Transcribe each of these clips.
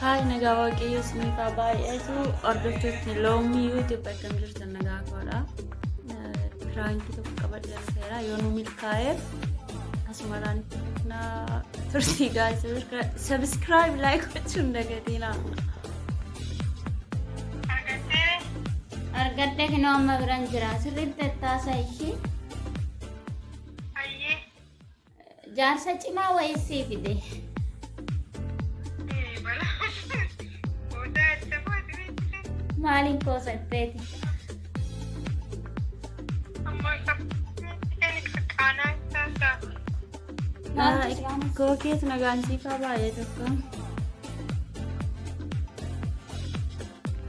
Haay nagaa waaqayyo isiniif haa baay'atu hordoftootni loomii YouTube akkam jirtan nagaa koodha. Piraankii tokko qabadhee dhufeera yoo nu milkaa'eef asumarraan itti fufnaa turtii gaarii sabiskiraayib laayik gochuun dagatinaa. Argattee? Argadhe kinoo amma biran jira. Sirriitti taasa ishii. Hayyee. Jaarsa cimaa wayii sii fide. Ee, bala. Booda itti booti beekte. Maaliin koosatteeti? Amma qaanaa isaa ta'a. Maaltu si qaanessa? Kookeet nagaan siif haa baay'atu akka.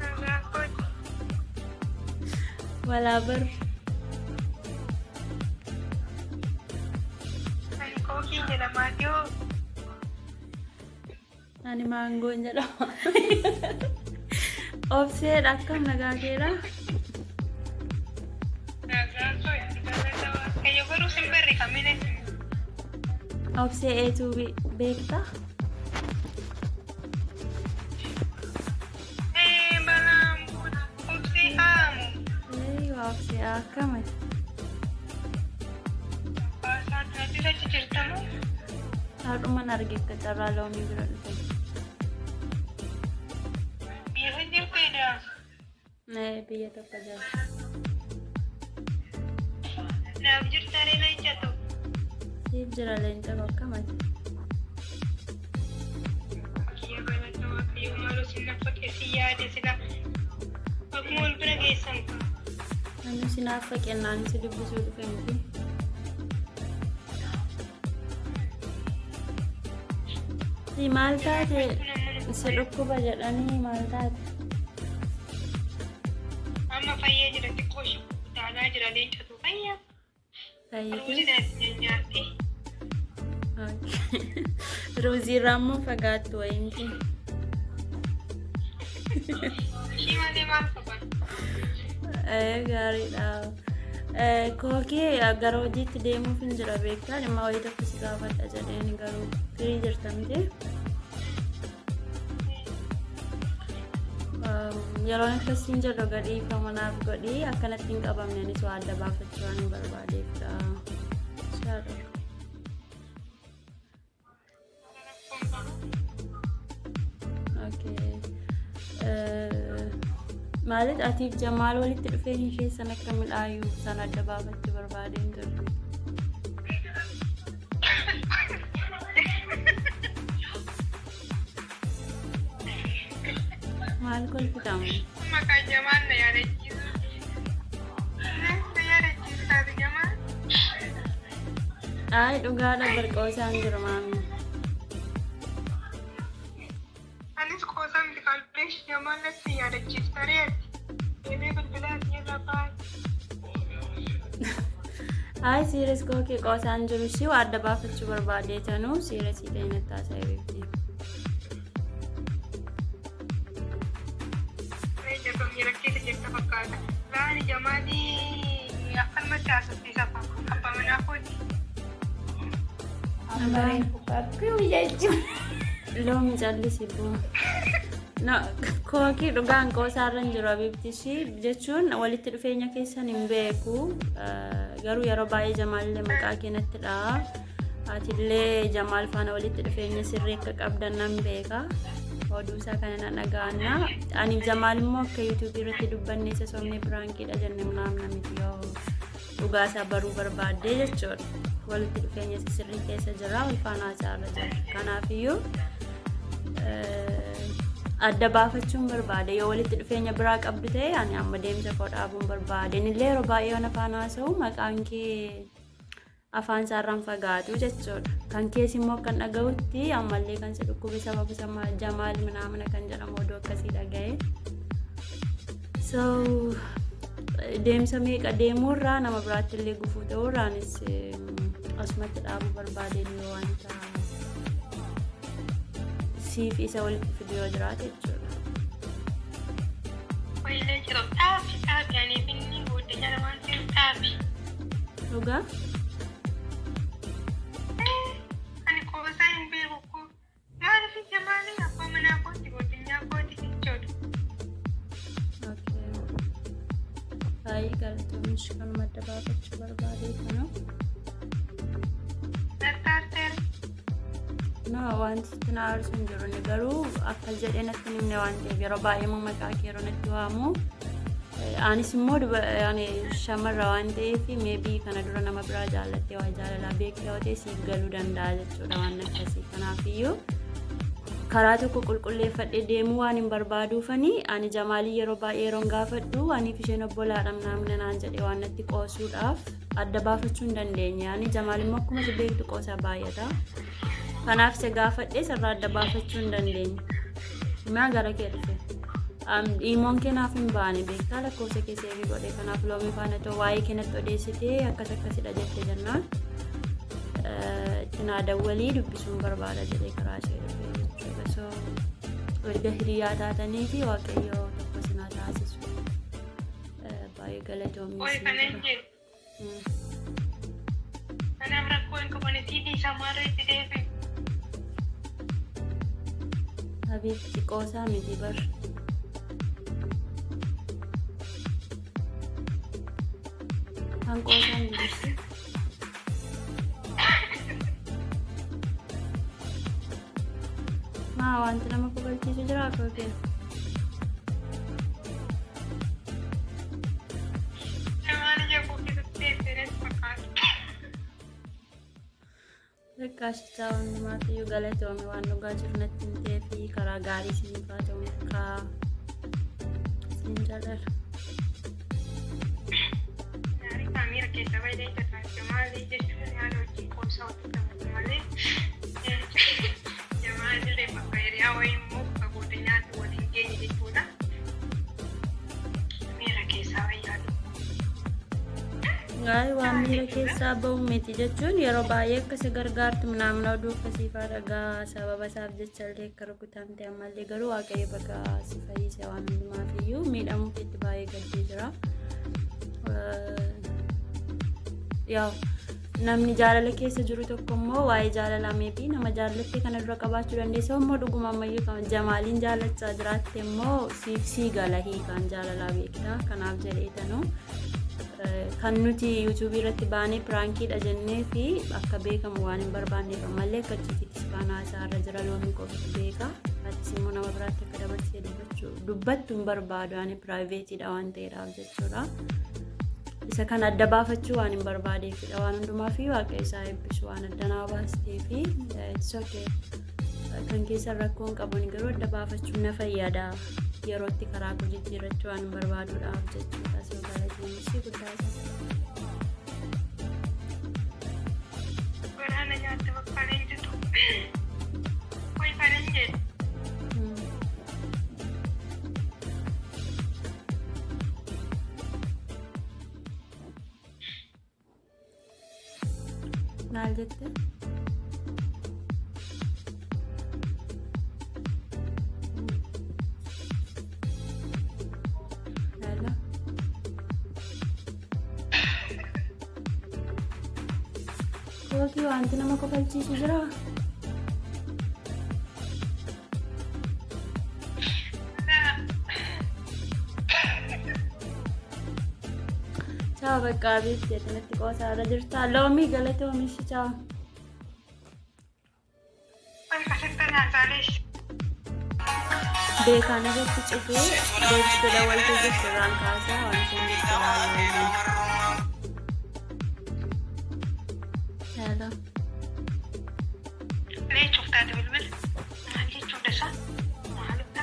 Nagaa kooti. Walaa bar. Ani kookiin jedhama ati hoo? Ani maangoon jedhama. Obseedha akkam nagaa keedha? Nagaa kooti galata waaqayyo garuu sin barreeffamine. Obsee eetuu beektaa? Ee balaan buuta obsee haamu. Ee obsee akkamati? Baasaan ati achi jirtamu. Haadhuman arge akka carraa loomii bira dhufe. Biyya san jirteedha. Ee biyya tokko jira. Naaf jirtaree leenca ta'u. Siif jira leenca akkamati? Kiyya galata waaqayyo maaloo sin naffaqe si yaade sila akkuma wal bira geessan. Namni si naaf faqennaan si dubbisuu dhufe miti. Si maal taate si dhukkuba jedhanii maal taate? Amma fayyee jira xiqqoo ishee utaalaa jira leencatu fayyaa. Fayyite? Ruuzii kanatti nyaadhe. Ruuzii irraa immoo fagaattu wayiinti. Ishii malee maal qaban? Gaariidha. Kookee gara hojiitti deemuuf hin jira beektaa dhimma wayii tokko si gaafadha jedheen garuu firii jirta miti. Yeroon akkasiin jedhu gadhiifama naaf godhi akkanatti hin qabamne anis waa adda baafachuu waan hin barbaadeefidha. Shaadha. Okay. Maalit atiif Jamaal walitti dhufeenyi keessan akka midhaayu san adda baafachuu barbaadeen ture. Maal kolfitamu? Maqaa Jamaal na yaadachiisu. Na yaadachiisu taate Jamaal. Ay dhugaadha barqoosaan jiru maamni. Anis qoosaa miti kaalleesh Jamaal natti yaadachiista ree ati. Deemee bilbilaa ati irraa baay'ee. Ay siiris kookee qoosaan jiru si waa adda baafachuu barbaadee tanuu siirasii ta'e natti haasa'e beekti. Leenca miira keessa jirta fakkaata. Laani Jamaalii akkanumatti haasofsiisa abbaa manaa kooti. Amma reefu kakkuu jechuun. Loomi callisi boo. No, kookii dhugaan qoosaarra hin jiru abiibti ishii jechuun walitti dhufeenya keessan hin beeku. Garuu yeroo baay'ee Jamaalillee maqaa kee natti dha'a. Atillee Jamaal faana walitti dhufeenya sirrii akka qabdan nan beeka. Oduu isaa kana nan dhaga'anna. Ani Jamaal immoo akka yuutuubii irratti dubbanne isa sobnee piraankiidha jenne munaamna miti yoo dhugaa isaa baruu barbaaddee jechuudha. Walitti dhufeenya isa sirrii keessa jira wal faana haasa'arra jira. Kanaafiyyuu adda baafachuun barbaade yoo walitti dhufeenya biraa qabdu ta'e ani amma deemsa koo dhaabuun barbaade. Inillee yeroo baay'ee waan afaan haasa'u maqaan kee afaan isaarraan fagaatu jechuudha. Kan kees immoo akkan dhaga'utti ammallee kan si dhukkube sababa sama Jamaal minaamina kan jedhamu oduu akkasii dhaga'e. So deemsa meeqa deemuurraa nama biraatti illee gufuu ta'uurraanis asumatti dhaabuu barbaadeen yoo wanta siif isa walitti fidu yoo jiraate jechuudha. Wayilee jiru dhaabi dhaabi ani finni booddee jala waan ta'eef dhaabi. Dhugaa? Ani qoosaa hin beeku koo. Maaliif ija maaliin abbaa manaa kootti booddee. Galatoomish kanuma adda baafachuu barbaadee kana. Gargaarteera. No, wanti sitti na aarsu hin jiru. Inni garuu akkas jedhee natti hin himne waan ta'eef yeroo baay'ee immoo maqaa kee yeroo natti waamu. Anis immoo ani shamarra waan ta'eef maybe kana dura nama biraa jaallattee waa jaalalaa beektee yoo ta'e siif galuu danda'a jechuudha waan akkasii. Kanaafiyyuu karaa tokko qulqulleeffadhee deemuu waan hin barbaaduufani ani Jamaalii yeroo baay'ee yeroon gaafadhu aniif isheen obbolaadha naamna naan jedhee waan natti qoosuudhaaf adda baafachuu hin dandeenye. Ani Jamaal immoo akkuma si beektu qoosaa baay'ata. Kanaaf isa gaafadhee sirraa adda baafachuu hin dandeenye. Maa gara kee dhufe. Dhiimoon kee naaf hin baane beektaa lakkoofsa kee save godhe kanaaf loomii faana ta'u waa'ee kee natti odeessitee akkas akkasidha jette jennaan itti naa dawwalii dubbisuun barbaada jedhee karaa ishee dhufe jechuudha. So erga hiriyaa taatanii fi Waaqayyo tokko isin haa taasisu. Baay'ee galatoomii Qoy siin kana hin jedha. jedhu. Kanaaf rakkoo hin qaban isii dhiisaa maarra itti deebi'e. Habiibti qoosaa miti bar. Kan qoosaa miti. Maa wanti nama kofalchiisu jira akka kee? Namaan ija koo keessatti teessee natti fakkaata. Lakkaashichaa hundumaaf iyyuu galatoomi waan dhugaa jiru natti himtee fi karaa gaarii isiniif haa ta'u milkaa isin jaalladha. Gaarii kaamiira keessa baay'ee jira. Jamaalii jechuun yaada hojii qoosaa hojii taphatu malee jamaalillee bakka hiriyaa wayii immoo bakka godinyaatti waliin geenye jechuudha. Miira keessaa wayyaa Gaari waan miira keessaa bahu miti jechuun yeroo baay'ee akka isa gargaartu minaamna oduu akkasii fa'aa dhagaa sababa isaaf jecha illee akka rukutamte ammallee garuu Waaqayyo baga si fayyise waan hundumaaf iyyuu miidhamuu keetti baay'ee gaddee jira. Yaa namni jaalala keessa jiru tokko immoo waa'ee jaalalaa maybe nama jaallattee kana dura qabaachuu dandeessa immoo dhuguma ammayyuu kan Jamaaliin jaallachaa jiraatte immoo siif sii gala hiikaan jaalalaa beekta kanaaf jedheetanu kan nuti yuutuubii irratti baanee prankiidha jennee fi akka beekamu waan hin barbaanneef ammallee akka achitti faana isaarra jira loomii qofatu beeka atis immoo nama biraatti akka dabarsee dubbachuu dubbattu hin barbaadu ani privateiidha waan ta'eedhaaf jechuudha. Isa kan adda baafachuu waan hin barbaadeefidha waan hundumaa fi waaqa isaa eebbisu waan adda naa baastee fi it's okay. Kan keessa rakkoon qabuun garuu adda baafachuun na fayyada yerootti karaa koo jijjiirrachuu waan hin barbaaduudhaaf jechuudha. So galatoomis guddaa isaa. Waraana nyaatte bakka hin jiru. Qoy kana hin jedhu. Maal jette? Hello. Kookii wanti nama kofalchiisu jiraa? Ciao bakka abiitti atinatti qoosaa irra jirta. Loomii galatoomishi ciao. Qoy kasitti nyaataalee. Beekaan irratti cufee deebistee dawwaltee jirtu irraan kaasaa waan isheen jirtu ilaalaa. Hello. Leechuuf taate bilbila. Maal jechuudha isaa? Maalidha?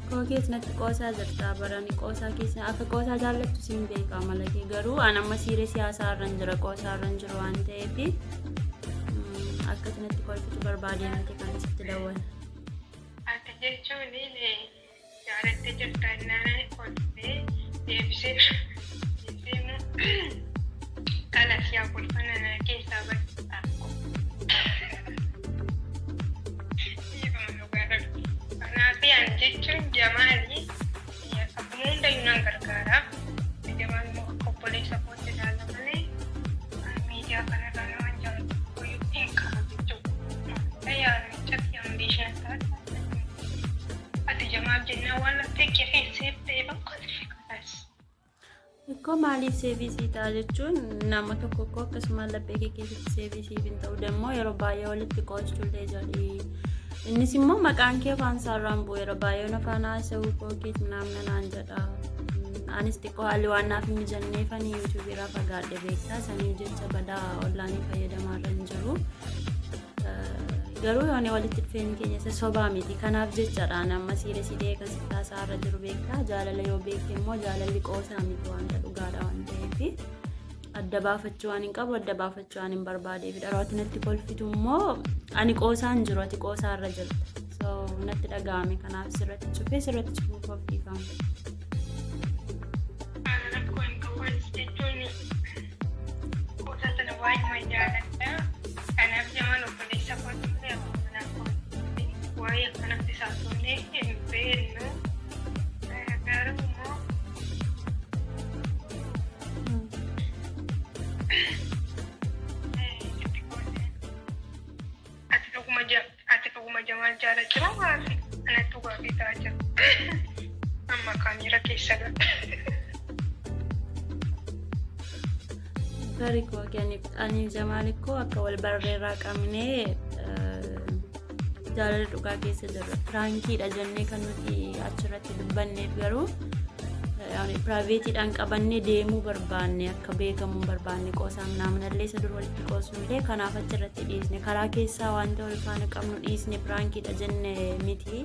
Kookii natti qoosaa jirta barani qoosaa keessa akka qoosaa jaallattu siin beeka amala kee garuu an amma siiree siyaasaa irra hin jira qoosaa irra hin jiru waan ta'eef akka natti kolfitu barbaadee miti kan sitti dawwala. Ati jechuun jaalattee jirta innaan kolfee deebisee deebisee immoo kalas yaa kolfana na keessaa badha. Kanaaf ani jechuun Jamaalii akkuma hundayyuu nan gargaara. Jamaal immoo akka obboleessa kootti ilaala malee miidiyaa kanarraa nama jaalatu hin qabu jechuudha. Yaamichatti ambition taate ati Jamaal jennaan waan laftee kee keessee ta'e bakka kanas. Ikkoo maal Maaliif save sii ta'a jechuun nama tokko koo akkasuma laphee kee keessatti save siif hin ta'u dammoo yeroo baay'ee walitti qoostullee jedhi. Innis immoo maqaan kee afaan isaarraan bu'u yeroo baay'ee afaan haasa'uu koo keet naamna naan jedha. Anis xiqqoo haalli waan naaf hin mijanneef ani yuutuubii irraa fagaadhe beektaa saniif jecha badaa onlaanii fayyadamaa irra hin jiru. Garuu yoone walitti dhufeenyi keenya isa sobaa miti. Kanaaf jechadha ani amma siira si ta'e kan sitti haasaa irra jiru beektaa. Jaalala yoo beekte immoo jaalalli qoosaa miti wanta dhugaadha waan ta'eef. Adda baafachuu waan hin qabu adda baafachuu waan hin barbaadeef yeroo ati natti kolfitu immoo ani qoosaa hin jiru ati qoosaa irra jirta. So natti dhaga'ame kanaaf sirratti cufee sirratti cufuuf of dhiifama. Ana rakkoo hin qabu anis jechuun qoosa sana baay'ee jaaladha. Kanaaf Jamaal obboleessa kooti malee abbaa manaa kooti. Waa'ee akkanatti saasofnee hin beeknu. Garuu immoo Ati dhuguma Jamaal jaalachuu moo gaaffii anattu gaaffii ta'aa jira. Amma kaamera keessa gala. Bari koo ani Jamaal koo akka wal barreerraa qabnee jaalala dhugaa keessa jirra. Prankiidha jennee kan nuti achirratti dubbanneef garuu privateiidhaan qabannee deemuu barbaanne akka beekamuu barbaanne qoosaan naamunallee isa dur walitti qoosnullee kanaaf achirratti dhiisne karaa keessaa wanta wal faana qabnu dhiisne prankiidha jenne miti.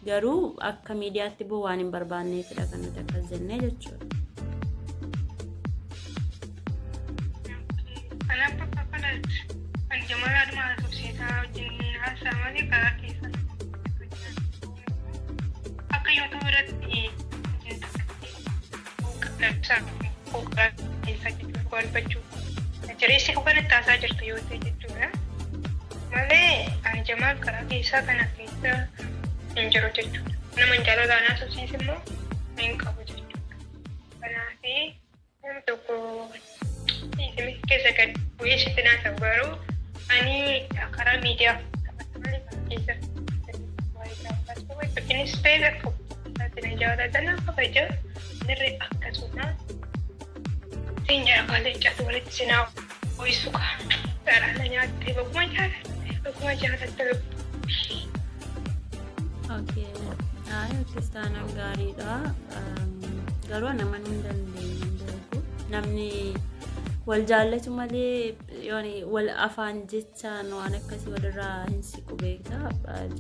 Garuu akka miidiyaatti bu'u waan hin barbaanneefidha kan nuti akkas jennee jechuudha. Kanaaf bakka kanatti kan Jamaal aduma haasofsiisaa wajjin haasaa malee karaa keessa akka YouTube irratti keessa jechuudha jireessi kanatti haasaa jirtu yoo ta'e jechuudha. Malee ani Jamaal karaa keessaa kana keessa hin jiru jechuudha. Nama jalalaan haasofsiis immoo hin qabu jechuudha. Kanaaf namni tokko keessa gad bu'ee sitti naa ta'u garuu ani karaa miidiyaa taphata malee karaa keessa innis ta'e akka isaatti na jaalatan kabaja nirri akkasuma siin jara kaalee catu walitti sinaa ho'isu kaa daraana nyaattee baguma jaalatte baguma jaalatte lubbu. Okay. Ay, akkas taanaan gaariidha. Garuu ana amanuu hin dandeenye hin beeku. Namni wal jaallatu malee yooni wal afaan jechaan waan akkasii walirraa hin siqu beekta.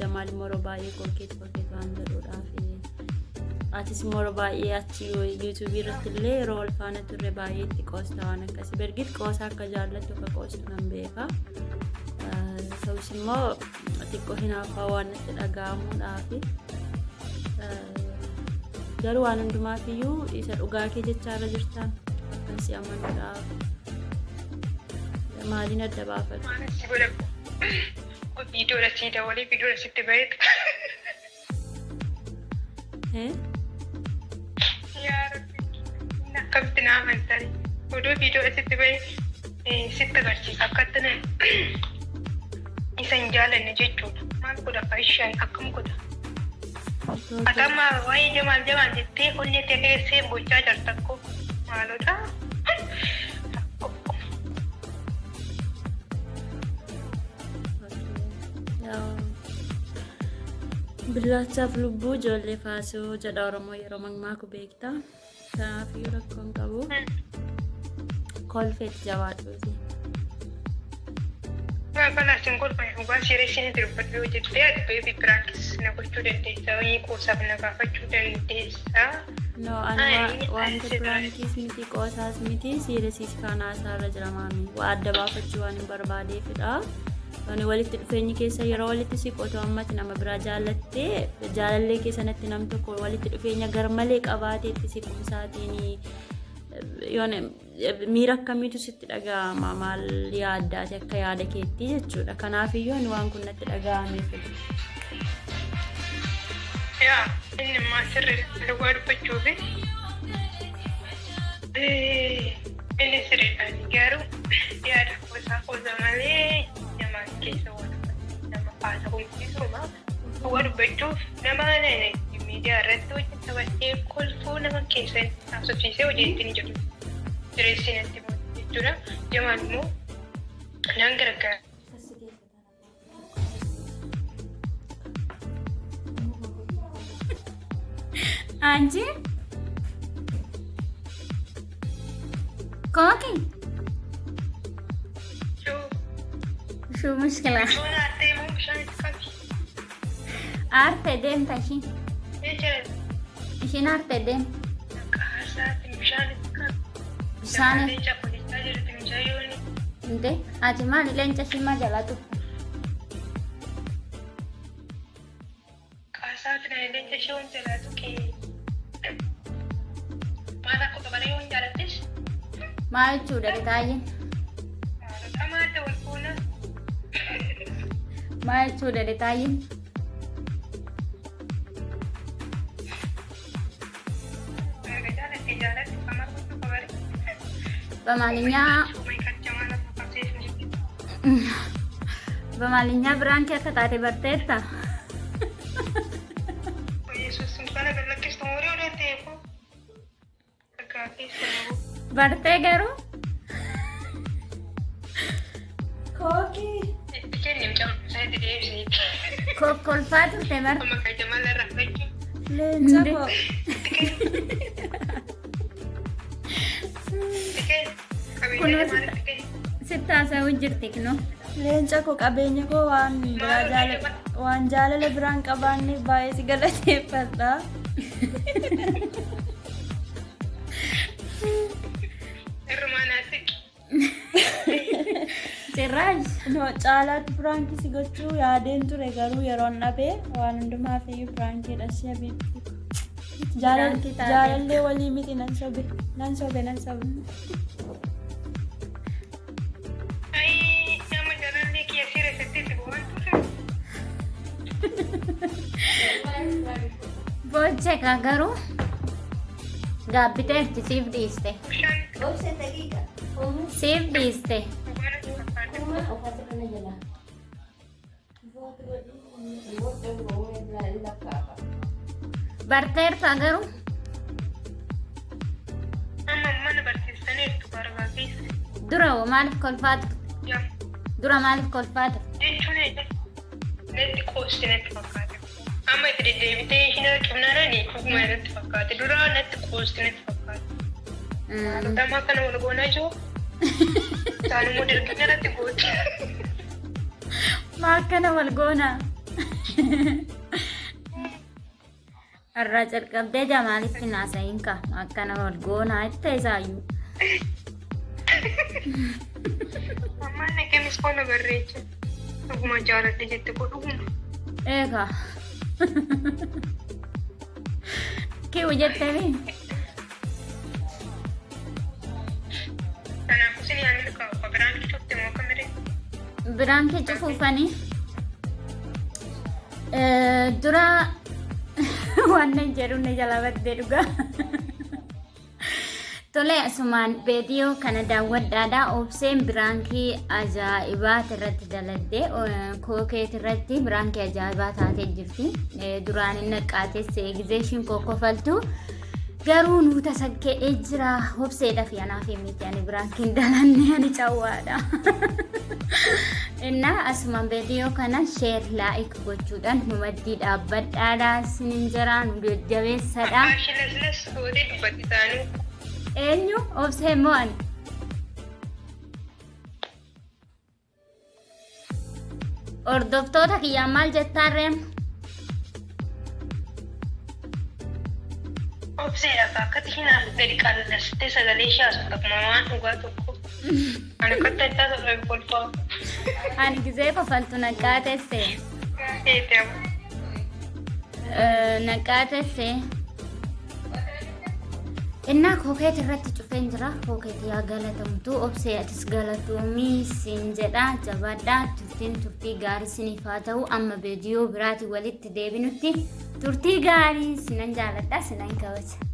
Jamaal immoo yeroo baay'ee kokeet kokeet waan jedhuudhaaf. Atis immoo yeroo baay'ee achi yuutuubii irratti illee yeroo wal faana turre baay'ee itti qoosta waan akkasii. Bergit qoosa akka jaallattu akka qoostu nan beeka. Ta'us immoo xiqqoo hinaaffaa waan natti dhaga'amuudhaafi. Garuu waan hundumaaf iyyuu isa dhugaa kee jechaa irra jirta akkan si amanuudhaaf maaliin adda baafadhu? Maal si godha viidiyoodha sii dabalee viidiyoodha sitti baheetu. Yaa Rabbi akkamitti na amantani oduu viidiyoodha sitti bahee sitti agarsiisa akkatti na isa hin jaalanne jechuudha. Maal godha faayishaan akkam godha? Ati amma waa'ee Jamaal Jamaal jettee onnee tee keessee bochaa jirta koo maalodha? Billaachaaf lubbuu ijoollee faasuu jedha Oromoo yeroo mammaaku beekta. Kanaafiyyuu rakkoo hin qabu. Kolfeetti jabaadhuuti. Balaa sin kolfan dhugaa seriousiin dubbadhu yoo jettee ati baby prankis na gochuu dandeessa wayii qoosaaf na gaafachuu dandeessa. No, ani wanta prankiis miti qoosaas miti seriousiis faana haasaarra jira maami. Waa adda baafachuu waan hin barbaadeefidha. Ani walitti dhufeenyi keessa yeroo walitti siqotu ammati nama biraa jaallattee jaalallee keessanatti nam tokko walitti dhufeenya garmalee qabaatee itti siqumsaatiin yoon miira akkamiitu sitti dhaga'ama maal yaaddaati akka yaada keetti jechuudha. Kanaafiyyuu ani waan kun natti dhaga'ameef. Yaa inni immoo sirri dhugaa dubbachuufi inni sirriidha garuu yaada qoosaa qoosa malee nama keessa waan nama haasa humsisuma dhugaa dubbachuuf nama miidiyaa irratti hojii taphatee kolfuu nama keessa haasofsiisee hojii ittiin jedhu. Jireessi natti buute jechuudha. Jamaal immoo naan gargaara. Anchi? Kooki? Shuu mushkila. Aarte deemta ishiin. Ishiin aarte deemta. Bishaan. Inte ati maali leenca ishii maa jalaa tufta? Maal jechuudha Ritaayyeen? Maal jechuudha Ritaayyeen? በአማርኛ በአማርኛ ብራንኪ akka taate barteetta. Bartee garuu Kookii. Kolfaa turte bar. Leenca koo. Kunoo sitti haasa'uu jirti kunoo. Leenca koo qabeenya koo waan biraa jaalala waan jaalala biraan qabaanneef baay'ee si galateeffadha. Cirraash. No, caalaatti piraankii si gochuu yaadeen ture garuu yeroon dhabee waan hundumaaf iyyuu piraankiidha si habiibti. Piraankii taate. Jaalallee walii miti nan sobe nan sobe nan sobe. Booche kaa garuu gaabbiteerti siif dhiiste. Siif dhiiste. Barteerta garuu. Dura hoo maaliif kolfaa turte? Dura maaliif kolfaa turte? Jechuun natti qoosti natti fakkaate. Amma itti deddeebitee isheen cufnaanani dhuguma natti fakkaate. Dura natti qoosti natti fakkaate. Haalota kana wal goonaa jiru. Isaan immoo dirqama irratti goote. Maa akkana wal goonaa? Irraa calqabdee Jamaalitti hin haasa'iin kaa. Maa akkana wal goonaa itti isaayyuu. Ammaan naqee miskoona barreecha. Dhuguma jaaladhe jette koo dhuguma. Eegaa. Kiwu jettanii. Kanaafuu isin yaadni qaba. Biraan cufte moo akka miree? Biraan kee cufuufanii. Dura waan nan jedhu na jalaa baddee dhugaa. Tole asumaan veediyoo kana daawwadhaadha. Obseen biraankii ajaa'ibaati irratti daladde kookeet irratti biraankii ajaa'ibaa taatee jirti. Duraan hin naqqaates gizee ishiin kokkofaltu garuu nuu tasagge'ee jira. Obseedhaaf anaaf miti ani biraankiin dalanne ani cawwaadha. Innaa asumaan veediyoo kana sheer laayik gochuudhaan nu maddii dhaabbadhaadha isinin jira nu jajjabeessadha. Abbaa ishee laslas gootee dubbatti taanuu. Eenyu obsee moo ani? Hordoftoota kiyyaan maal jettaan reem? Obseedhaaf akkatti hinaaf gadi qallastee sagalee ishee haasofta akkuma waan dhugaa tokko. Ani akkatti addaa tokko kolfaa. Ani gizee kofaltu naqqaatesse. Eete amma. Naqqaatesse. Innaa kookeet irratti cufeen jira. Kookeet yaa galatamtu obsee atis galatoomii siin jedha jabaadhaa turtiin turtii gaarii siniif haa ta'u amma viidiyoo biraatiin walitti deebinutti turtii gaarii sinan jaaladha sinan kabaja.